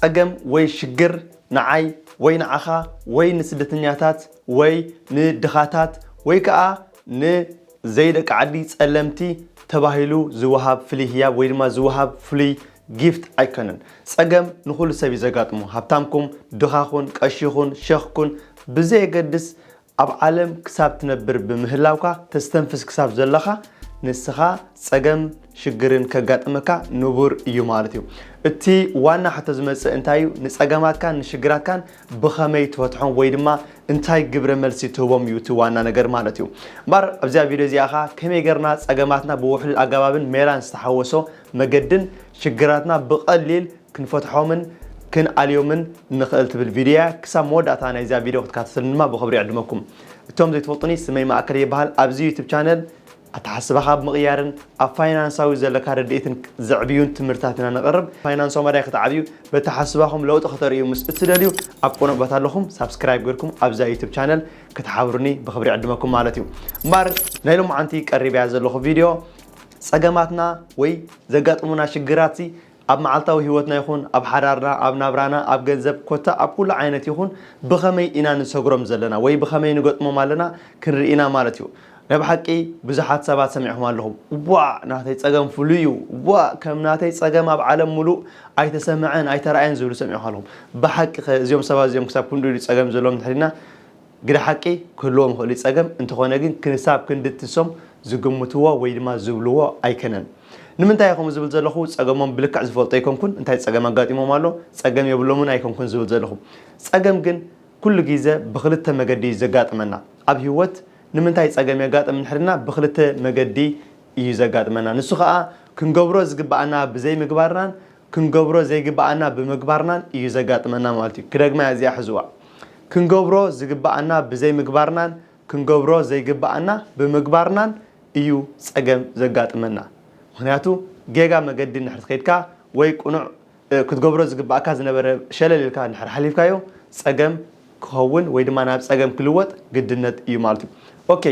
ጸገም ወይ ሽግር ንዓይ ወይ ንዓኻ ወይ ንስደተኛታት ወይ ንድኻታት ወይ ከኣ ንዘይደቂ ዓዲ ጸለምቲ ተባሂሉ ዝወሃብ ፍሉይ ህያብ ወይ ድማ ዝወሃብ ፍሉይ ጊፍት ኣይኮነን። ጸገም ንኹሉ ሰብ እዩ ዘጋጥሞ። ሃብታምኩም፣ ድኻኹን፣ ቀሺኹን፣ ሸኽኩን ብዘየገድስ ኣብ ዓለም ክሳብ ትነብር ብምህላውካ፣ ተስተንፍስ ክሳብ ዘለኻ፣ ንስኻ ጸገም ሽግርን ከጋጥመካ ንቡር እዩ ማለት እዩ። እቲ ዋና ሕቶ ዝመጽእ እንታይ እዩ? ንጸገማትካን ንሽግራትካን ብኸመይ ትፈትሖም ወይ ድማ እንታይ ግብረ መልሲ ትህቦም እዩ እቲ ዋና ነገር ማለት እዩ። እምበር ኣብዚኣ ቪድዮ እዚኣ ኸኣ ከመይ ጌርና ጸገማትና ብውሕሉል ኣገባብን ሜላን ዝተሓወሶ መገድን ሽግራትና ብቐሊል ክንፈትሖምን ክንኣልዮምን ንኽእል ትብል ቪድዮ እያ። ክሳብ መወዳእታ ናይዛ ቪድዮ ክትከታተሉኒ ድማ ብኽብሪ ይዕድመኩም። እቶም ዘይትፈልጡኒ ስመይ ማእከል ይበሃል። ኣብዚ ዩቱብ ቻነል ኣተሓስባኻ ብምቕያርን ኣብ ፋይናንሳዊ ዘለካ ርድኢትን ዘዕብዩን ትምህርትታት ኢና ነቕርብ። ፋይናንሳዊ መዳይ ክትዓብዩ በተሓስባኹም ለውጢ ከተርእዩ ምስ እትደልዩ ኣብ ቅኑዕ ቦታ ኣለኹም ሳብስክራይብ ጌርኩም ኣብዛ ዩቱብ ቻነል ክትሓብሩኒ ብኽብሪ ይዕድመኩም ማለት እዩ። እምበር ናይ ሎማዓንቲ ቀሪበያ ዘለኹ ቪድዮ ጸገማትና ወይ ዘጋጥሙና ሽግራት ኣብ መዓልታዊ ህይወትና ይኹን ኣብ ሓዳርና፣ ኣብ ናብራና፣ ኣብ ገንዘብ፣ ኮታ ኣብ ኩሉ ዓይነት ይኹን ብኸመይ ኢና ንሰግሮም ዘለና ወይ ብኸመይ ንገጥሞም ኣለና ክንርኢ ኢና ማለት እዩ። ናይ ብሓቂ ብዙሓት ሰባት ሰሚዕኹም ኣለኹም። ዋእ ናተይ ጸገም ፍሉይ እዩ። ዋእ ከም ናተይ ጸገም ኣብ ዓለም ሙሉእ ኣይተሰምዐን ኣይተራእየን ዝብሉ ሰሚዕኹም ኣለኹም። ብሓቂ ከ እዚኦም ሰባት እዚኦም ክሳብ ክንድኡ ድዩ ጸገም ዘለዎም እንድሕር ኢልና ግደ ሓቂ ክህልዎም ይኽእል እዩ ጸገም፣ እንተኾነ ግን ክሳብ ክንድቲ ንሶም ዝግምትዎ ወይ ድማ ዝብልዎ ኣይከነን። ንምንታይ እየ ከምኡ ዝብል ዘለኹ? ጸገሞም ብልክዕ ዝፈልጦ ኣይኮንኩን፣ እንታይ ጸገም ኣጋጢሞም ኣሎ፣ ጸገም የብሎምን ኣይኮንኩን ዝብል ዘለኹ። ጸገም ግን ኩሉ ግዜ ብኽልተ መገዲ እዩ ዘጋጥመና። ኣብ ህይወት ንምንታይ ጸገም የጋጥም እንድሕር ኢልና ብኽልተ መገዲ እዩ ዘጋጥመና። ንሱ ኸኣ ክንገብሮ ዝግብኣና ብዘይምግባርናን ክንገብሮ ዘይግብኣና ብምግባርናን እዩ ዘጋጥመና ማለት እዩ። ክደግማ እያ እዚኣ ሕዝዋ። ክንገብሮ ዝግብኣና ብዘይምግባርናን ክንገብሮ ዘይግብኣና ብምግባርናን እዩ ጸገም ዘጋጥመና። ምኽንያቱ ጌጋ መገዲ እንድሕር ከይድካ ወይ ቅኑዕ እ፣ ክትገብሮ ዝግብኣካ ዝነበረ ሸለል ኢልካ እንድሕር ሓሊፍካዮ ጸገም ክኸውን ወይ ድማ ናብ ጸገም ክልወጥ ግድነት እዩ ማለት እዩ። ኦኬ፣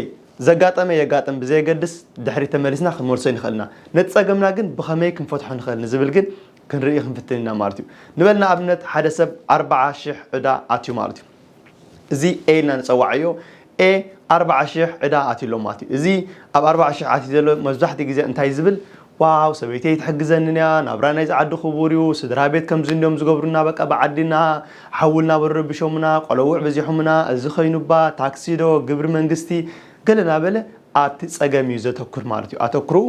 ዘጋጠመ የጋጥም ብዘየገድስ ድሕሪት ተመሊስና ክንመልሶ ንኽእል ኢና። ነቲ ጸገምና ግን ብኸመይ ክንፈትሖ ንኽእል ንዝብል ግን ክንርኢ ክንፍትን ኢና ማለት እዩ። ንበል ንኣብነት ሓደ ሰብ ኣርብዓ ሽሕ ዕዳ ኣትዩ ማለት እዩ። እዚ ኤ ኢልና ንጸዋዓዮ ኤ ኣርብዓ ሽሕ ዕዳ ኣትዩ ኣሎ ማለት እዩ። እዚ ኣብ ኣርብዓ ሽሕ ኣትዩ ዘሎ መብዛሕትኡ ግዜ እንታይ ዝብል ዋው ሰበይተይ ትሕግዘንን እያ፣ ናብራ ናይዚ ዓዲ ክቡር እዩ፣ ስድራ ቤት ከምዚ እንድዮም ዝገብሩና፣ በቃ ብዓዲና ሓዊ እናበሉ ረቢሾምና፣ ቆለውዕ በዚሖምና፣ እዚ ኸይኑባ ታክሲ ዶ ግብሪ መንግስቲ ገለ እናበለ ኣብቲ ጸገም እዩ ዘተኩር ማለት እዩ። ኣተኩርኡ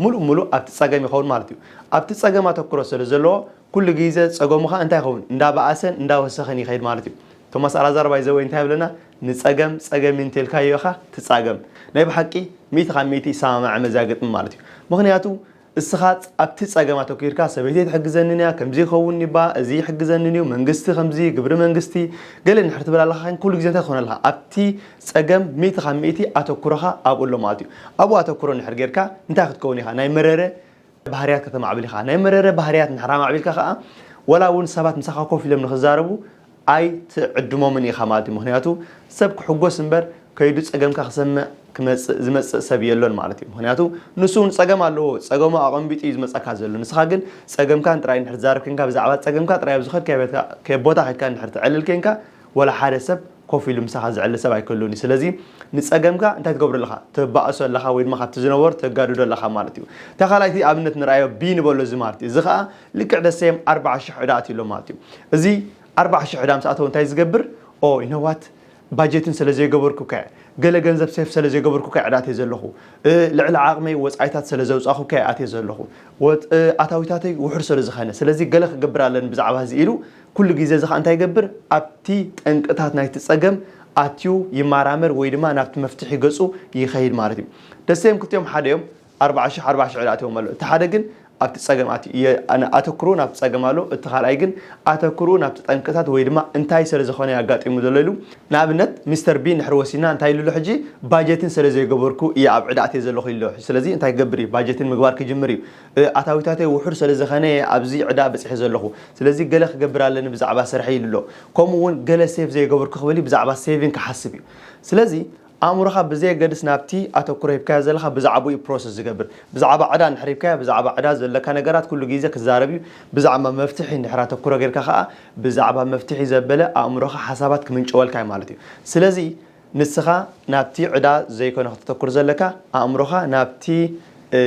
ሙሉእ ሙሉእ ኣብቲ ጸገም ይኸውን ማለት እዩ። ኣብቲ ጸገም ኣተኩሮ ስለ ዘለዎ ኩሉ ግዜ ጸገሙ ኸኣ እንታይ ይኸውን? እንዳበኣሰን እንዳወሰኸን ይኸይድ ማለት እዩ። ቶማስ ኣላዛር ባይዘወይ እንታይ ይብለና? ንጸገም ጸገም እዩ እንተልካዮ ኢኻ ትጻገም። ናይ ብሓቂ ሚእቲ ካብ ሚእቲ ይሰማማዕ መዛ ግጥሚ ማለት እዩ። ምኽንያቱ እስኻ ኣብቲ ጸገም ኣተኲርካ ሰበይተይ ትሕግዘንን እያ፣ ከምዚ ይኸውን ይባ፣ እዚ ይሕግዘንን እዩ፣ መንግስቲ ከምዚ፣ ግብሪ መንግስቲ፣ ገለ እንድሕር ትብል ኣለኻ፣ ኩሉ ግዜ እንታይ ትኾን ኣለኻ? ኣብቲ ጸገም ሚእቲ ካብ ሚእቲ ኣተኩሮኻ ኣብኡ ኣሎ ማለት እዩ። ኣብኡ ኣተኩሮ እንድሕር ጌርካ እንታይ ክትከውን ኢኻ? ናይ መረረ ባህርያት ከተማዕብል ኢኻ። ናይ መረረ ባህርያት እንድሕር ኣማዕቢልካ ኸኣ፣ ወላ እውን ሰባት ምሳኻ ኮፍ ኢሎም ንኽዛረቡ ኣይትዕድሞምን ኢኻ ማለት እዩ። ምኽንያቱ ሰብ ክሕጎስ እምበር ከይዱ ጸገምካ ክሰምዕ ክመጽእ፣ ዝመጽእ ሰብ የሎን ማለት እዩ። ምኽንያቱ ንሱ እውን ጸገም ኣለዎ። ጸገሙ ኣቐንቢጡ እዩ ዝመጸካ ዘሎ። ንስኻ ግን ጸገምካ ጥራይ እንድሕር ትዛረብ ኬንካ፣ ብዛዕባ ጸገምካ ጥራይ ኣብ ዝኸድካዮ ቤትካ፣ ከ-፣ ቦታ ኸድካ እንድሕር ትዕልል ኬንካ፣ ወላ ሓደ ሰብ ኮፍ ኢሉ ምሳኻ ዝዕልል ሰብ ኣይክህሉን እዩ። ስለዚ ንጸገምካ እንታይ ትገብሮ ኣለኻ? ተባእሶ ኣለኻ ወይ ድማ ካብቲ ዝነበሩ ተጋድዶ ኣለኻ ማለት እዩ። እታ ካልኣይቲ ኣብነት ንርኣዮ ቢ ንበሎ እዚ ማለት እዩ። እዚ ኸኣ ልክዕ ደሴም ኣርብዓ ሽሕ ዕዳ ኣትዩ ኣሎ ማለት እዩ። እዚ ኣርብዓ ሽሕ ዕዳ ምስ ኣተወ እንታይ ዝገብር? ኦ፣ you know what? ባጀትን ስለ ዘይገበርኩ ከ፣ ገለ ገንዘብ ሴፍ ስለ ዘይገበርኩ ከ ዕዳ ኣትየ ዘለኹ። እ፣ ልዕሊ ዓቕመይ ወጻኢታት ስለ ዘውጻኹ ከ ኣትየ ዘለኹ። ወጥ-፣ እ፣ ኣታዊታተይ ውሑድ ስለ ዝኾነ። ስለዚ ገለ ክገብር ኣለኒ ብዛዕባ እዚ ኢሉ ኩሉ ግዜ እዚ ኸኣ እንታይ ይገብር? ኣብቲ ጠንቅታት ናይቲ ጸገም ኣትዩ ይመራመር ወይ ድማ ናብቲ መፍትሒ ገጹ ይኸይድ ማለት እዩ። ደሴም ክልቲኦም ሓደ እዮም። ኣርብዓ ሽሕ ኣርብዓ ሽሕ ዕዳ ኣትዮም ኣሎ። እቲ ሓደ ግን ኣብቲ ጸገም ኣትዩ፣ የ-፣ ኣነ ኣተኩሩ ናብቲ ጸገም ኣሎ። እቲ ካልኣይ ግን ኣተኩሩ ናብቲ ጠንቅታት ወይ ድማ እንታይ ስለ ዝኾነ ኣጋጢሙ ዘሎ ኢሉ። ንኣብነት ሚስተር ቢ እንድሕር ወሲድና እንታይ ኢሉ ኣሎ ሕጂ? ባጀትን ስለ ዘይገበርኩ እየ ኣብ ዕዳ ኣትየ ዘለኹ ኢሉ ኣሎ። ስለዚ እንታይ ክገብር እዩ? ባጀትን ምግባር ክጅምር እዩ። እ፣ ኣታዊታተይ ውሑድ ስለ ዝኾነ እየ ኣብዚ ዕዳ በጺሐ ዘለኹ። ስለዚ ገለ ክገብር ኣለኒ ብዛዕባ ስርሐይ ኢሉ ኣሎ። ከምኡ እውን ገለ ሴቭ ዘይገበርኩ ክብል እዩ፣ ብዛዕባ ሴቪንግ ክሓስብ እዩ። ስለዚ ኣእምሮኻ ብዘየገድስ ናብቲ ኣተኩሮ ሂብካዮ ዘለኻ ብዛዕባኡ እዩ ፕሮሰስ ዝገብር። ብዛዕባ ዕዳ እንድሕር ሂብካዮ፣ ብዛዕባ ዕዳ ዘለካ ነገራት ኩሉ ግዜ ክዛረብ እዩ። ብዛዕባ መፍትሒ እንድሕር ኣተኩሮ ጌርካ ከኣ፣ ብዛዕባ መፍትሒ ዘበለ ኣእምሮኻ ሓሳባት ክምንጨወልካ እዩ ማለት እዩ። ስለዚ ንስኻ ናብቲ ዕዳ ዘይኮነ ከተተኩር ዘለካ፣ ኣእምሮኻ ናብቲ፣ እ፣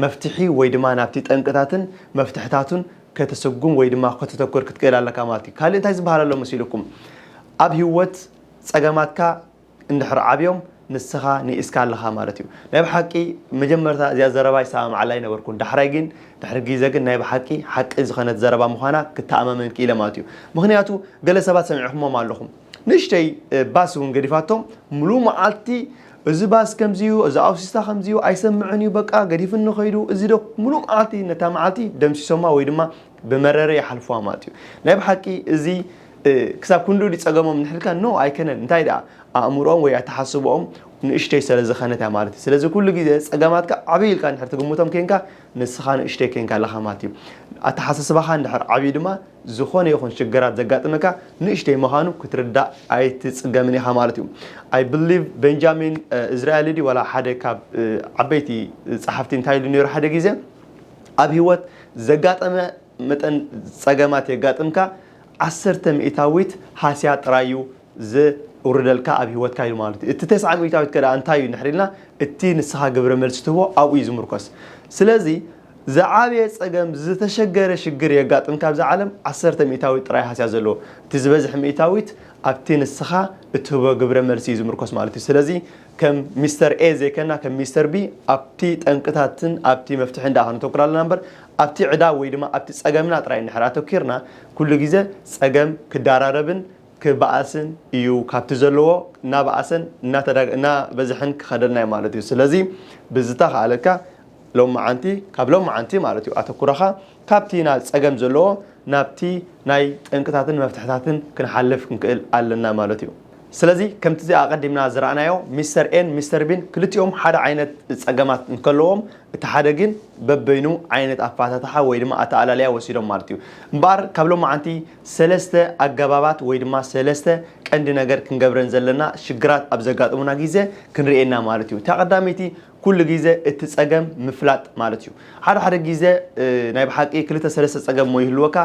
መፍትሒ ወይ ድማ ናብቲ ጠንቅታትን መፍትሕታቱን ከተስጉም ወይ ድማ ከተተኩር ክትክእል ኣለካ ማለት እዩ። ካልእ እንታይ ዝበሃል ኣሎ መሲልኩም? ኣብ ህይወት ጸገማትካ እንድሕር ዓብዮም ንስኻ ንኢስካ ኣለኻ ማለት እዩ። ናይ ብሓቂ መጀመርታ እዚኣ ዘረባ ይሰማምዓላ ኣይነበርኩን። ዳሕራይ ግን፣ ድሕሪ ግዜ ግን ናይ ብሓቂ ሓቂ ዝኾነት ዘረባ ምዃና ክተኣማመን ክኢለ ማለት እዩ። ምኽንያቱ ገለ ሰባት ሰሚዕኹሞም ኣለኹም። ንእሽተይ፣ እ፣ ባስ እውን ገዲፋቶም፣ ሙሉእ መዓልቲ "እዚ ባስ ከምዚ እዩ፣ እዚ ኣውሲስታ ከምዚ እዩ፣ ኣይሰምዕን እዩ፣ በቃ ገዲፍኒ ኸይዱ፣ እዚ ዶ?" ሙሉእ መዓልቲ ነታ መዓልቲ ደምሲሶማ ወይ ድማ ብመረረ ይሓልፉዋ ማለት እዩ። ናይ ብሓቂ እዚ፣ እ፣ ክሳብ ክንድኡ ድዩ ጸገሞም ንሕልካ? ኖ፣ ኣይከነን። እንታይ ደኣ፣ ኣእምሮኦም ወይ ኣተሓስቦኦም ንእሽተይ ስለ ዝኸነት እያ ማለት እዩ። ስለዚ ኩሉ ግዜ ጸገማትካ ዓብዪ ኢልካ እንድሕር ትግምቶም ኬንካ፣ ንስኻ ንእሽተይ ኬንካ ኣለኻ ማለት እዩ። ኣተሓሳስባኻ እንድሕር ዓብዩ ድማ፣ ዝኾነ ይኹን ሽግራት ዘጋጥመካ ንእሽተይ ምዃኑ ክትርዳእ ኣይትጽገምን ኢኻ ማለት እዩ። I believe ቤንጃሚን፣ እ፣ እዝራኤል ድዩ ዋላ ሓደ ካብ፣ እ፣ ዓበይቲ ጸሓፍቲ እንታይ ኢሉ ነይሩ ሓደ ግዜ፣ ኣብ ህይወት ዘጋጠመ መጠን ጸገማት የጋጥምካ፣ ዓሰርተ ሚእታዊት ሃስያ ጥራይ እዩ ዘውርደልካ ኣብ ህይወትካ ኢሉ ማለት እዩ። እቲ ተስዓ ሚእታዊት ከ ደኣ እንታይ እዩ እንድሕር ኢልና፣ እቲ ንስኻ ግብረ መልሲ ትህቦ ኣብኡ እዩ ዝምርኮስ። ስለዚ ዝዓበየ ጸገም፣ ዝተሸገረ ሽግር የጋጥምካ ኣብዛ ዓለም፣ ዓሰርተ ሚእታዊት ጥራይ ሃስያ ዘለዎ። እቲ ዝበዝሕ ሚእታዊት ኣብቲ ንስኻ እትህቦ ግብረ መልሲ እዩ ዝምርኮስ ማለት እዩ። ስለዚ ከም ሚስተር ኤ ዘይከና፣ ከም ሚስተር ቢ ኣብቲ ጠንቅታትን ኣብቲ መፍትሒ እንዳ ከነተኩር ኣለና እምበር፣ ኣብቲ ዕዳ ወይ ድማ ኣብቲ ጸገምና ጥራይ እንድሕር ኣተኪርና፣ ኩሉ ግዜ ጸገም ክዳራረብን ክበኣስን እዩ። ካብቲ ዘለዎ እናበኣሰን እናተዳግ-፣ እናበዝሐን ክኸደልና እዩ ማለት እዩ። ስለዚ ብዝተኻእለካ ሎመዓንቲ፣ ካብ ሎመዓንቲ ማለት እዩ፣ ኣተኩሮኻ ካብቲ ናብ ጸገም ዘለዎ ናብቲ ናይ ጠንቅታትን መፍትሕታትን ክንሓልፍ ክንክእል ኣለና ማለት እዩ። ስለዚ ከምቲ እዚ ኣቐዲምና ዝረኣናዮ፣ ሚስተር ኤን ሚስተር ቢን ክልቲኦም ሓደ ዓይነት ጸገማት እንከለዎም፣ እቲ ሓደ ግን በበይኑ ዓይነት ኣፈታትሓ ወይ ድማ ኣተኣላልያ ወሲዶም ማለት እዩ። እምበኣር ካብ ሎመዓንቲ ሰለስተ ኣገባባት ወይ ድማ ሰለስተ ቀንዲ ነገር ክንገብረን ዘለና ሽግራት ኣብ ዘጋጥሙና ግዜ ክንርእየና ማለት እዩ። እታ ቀዳመይቲ ኩሉ ግዜ እቲ ጸገም ምፍላጥ ማለት እዩ። ሓደ ሓደ ግዜ፣ እ፣ ናይ ብሓቂ ክልተ ሰለስተ ጸገም እሞ ይህልወካ።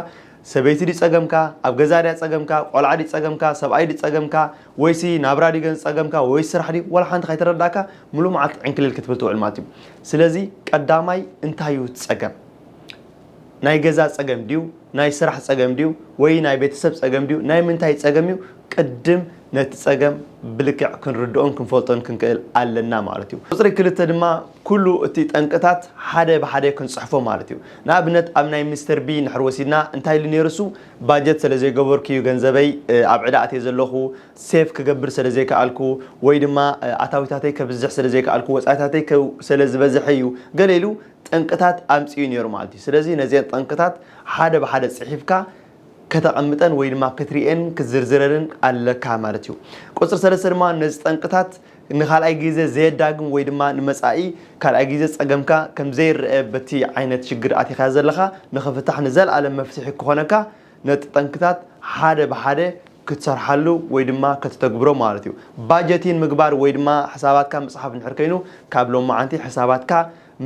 ሰበይቲ ድዩ ጸገምካ? ኣብ ገዛ ድያ ጸገምካ? ቆልዓ ድዩ ጸገምካ? ሰብኣይ ድዩ ጸገምካ? ወይሲ ናብራ ድዩ ገንዘብ ጸገምካ? ወይሲ ስራሕ ድዩ? ዋላ ሓንቲ ከይተረዳእካ ምሉእ መዓልቲ ዕንክሊል ክትብል ትውዕል ማለት እዩ። ስለዚ ቀዳማይ እንታይ እዩ እቲ ጸገም? ናይ ገዛ ጸገም ድዩ? ናይ ስራሕ ጸገም ድዩ? ወይ ናይ ቤተሰብ ጸገም ድዩ? ናይ ምንታይ ጸገም እዩ? ቅድም ነቲ ጸገም ብልክዕ ክንርድኦን ክንፈልጦን ክንክእል ኣለና ማለት እዩ። ቁጽሪ ክልተ ድማ ኩሉ እቲ ጠንቅታት ሓደ ብሓደ ክንጽሕፎ ማለት እዩ። ንኣብነት ኣብ ናይ ሚስተር ቢ እንድሕር ወሲድና እንታይ ኢሉ ነይሩ እሱ? ባጀት ስለ ዘይገበርኩ እዩ ገንዘበይ፣ እ፣ ኣብ ዕዳ ኣትየ ዘለኹ፣ ሴቭ ክገብር ስለ ዘይከኣልኩ፣ ወይ ድማ፣ እ፣ ኣታዊታተይ ከብዝሕ ስለ ዘይከኣልኩ፣ ወጻኢታተይ ከ-፣ ስለ ዝበዝሐ እዩ፣ ገለ ኢሉ ጠንቅታት ኣምጺኡ ነይሩ ማለት እዩ። ስለዚ ነዚአን ጠንቅታት ሓደ ብሓደ ጽሒፍካ ከተቐምጠን ወይ ድማ ክትርእየን ክትዝርዝረንን ኣለካ ማለት እዩ። ቁጽሪ ሰለስተ ድማ ነዚ ጠንቅታት ንኻልኣይ ግዜ ዘየዳግም ወይ ድማ ንመጻኢ ካልኣይ ግዜ ጸገምካ ከም ዘይረአ በቲ ዓይነት ሽግር ኣቲኻ ዘለኻ ንኽፍታሕ ንዘለኣለም መፍትሒ ክኾነካ ነቲ ጠንቅታት ሓደ ብሓደ ክትሰርሓሉ ወይ ድማ ከተተግብሮ ማለት እዩ። ባጀቲን ምግባር ወይ ድማ ሕሳባትካ ምጽሓፍ እንድሕር ኮይኑ ካብ ሎመዓንቲ ሕሳባትካ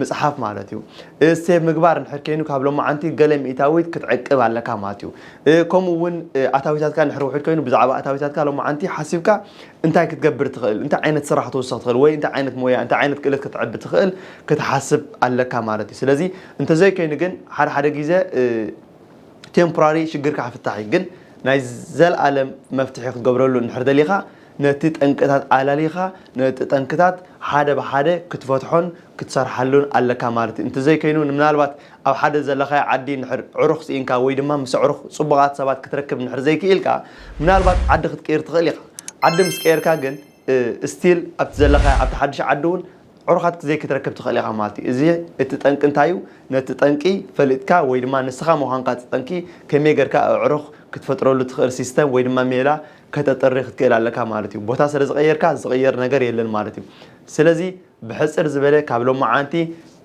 ምጽሓፍ ማለት እዩ። እ፣ ሴቭ ምግባር እንድሕር ኮይኑ ካብ ሎመዓንቲ ገለ ሚእታዊት ክትዕቅብ ኣለካ ማለት እዩ። እ፣ ከምኡ እውን፣ እ፣ ኣታዊታትካ እንድሕር ውሑድ ኮይኑ ብዛዕባ ኣታዊታትካ ሎመዓንቲ ሓሲብካ እንታይ ክትገብር ትኽእል፣ እንታይ ዓይነት ስራሕ ክትውስኽ ትኽእል ወይ እንታይ ዓይነት ሞያ፣ እንታይ ዓይነት ክእለት ክትዕቢ ትኽእል ክትሓስብ ኣለካ ማለት እዩ። ስለዚ እንተዘይኮይኑ ግን ሓደ ሓደ ግዜ፣ እ፣ ቴምፖራሪ ሽግርካ ክፍታሕ እዩ። ግን ናይ ዘለኣለም መፍትሒ ክትገብረሉ እንድሕር ደሊኻ ነቲ ጠንቅታት ኣላሊኻ ነቲ ጠንቅታት ሓደ ብሓደ ክትፈትሖን ክትሰርሓሉን ኣለካ ማለት እዩ። እንተዘይኮይኑ ምናልባት ኣብ ሓደ ዘለኻዮ ዓዲ እንድሕር ዕሩኽ ስኢንካ ወይ ድማ ምስ ዕሩኽ ጽቡቓት ሰባት ክትረክብ እንድሕር ዘይክኢልካ ምናልባት ዓዲ ክትቅይር ትኽእል ኢኻ። ዓዲ ምስ ቀየርካ ግን፣ እ፣ ስቲል ኣብቲ ዘለኻዮ ኣብቲ ሓድሽ ዓዲ እውን ዕሩኻት ዘይክትረክብ ትኽእል ኢኻ ማለት እዩ። እዚ እቲ ጠንቂ እንታይ እዩ? ነቲ ጠንቂ ፈሊጥካ ወይ ድማ ንስኻ ምዃንካ እቲ ጠንቂ ከመይ ጌርካ ኣዕሩኽ ክትፈጥረሉ ትኽእል ሲስተም ወይ ድማ ሜላ ከተጥሪ ክትክእል ኣለካ ማለት እዩ። ቦታ ስለ ዝቐየርካ ዝቕየር ነገር የለን ማለት እዩ። ስለዚ ብሕጽር ዝበለ ካብ ሎመዓንቲ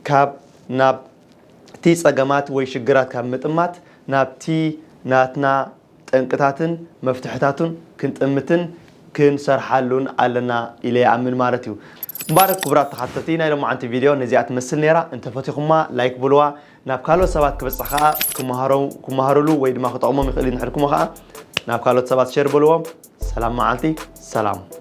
ካብ ናብቲ ጸገማት ወይ ሽግራት ካብ ምጥማት ናብቲ ናትና ጠንቅታትን መፍትሕታቱን ክንጥምትን ክንሰርሓሉን ኣለና ኢለ ይኣምን ማለት እዩ። እምበኣር ክቡራት ተኸታተልቲ ናይ ሎማዓንቲ ቪድዮ ነዚኣ ትመስል ነይራ። እንተፈቲኹማ ላይክ ብልዋ፣ ናብ ካልኦት ሰባት ክበፅሕ ከዓ ክመሃረው- ክመሃሩሉ ወይ ድማ ክጠቕሞም ይኽእል እዩ። እንድሕር ክሞ ከዓ ናብ ካልኦት ሰባት ሸር በልዎም። ሰላም መዓልቲ፣ ሰላም።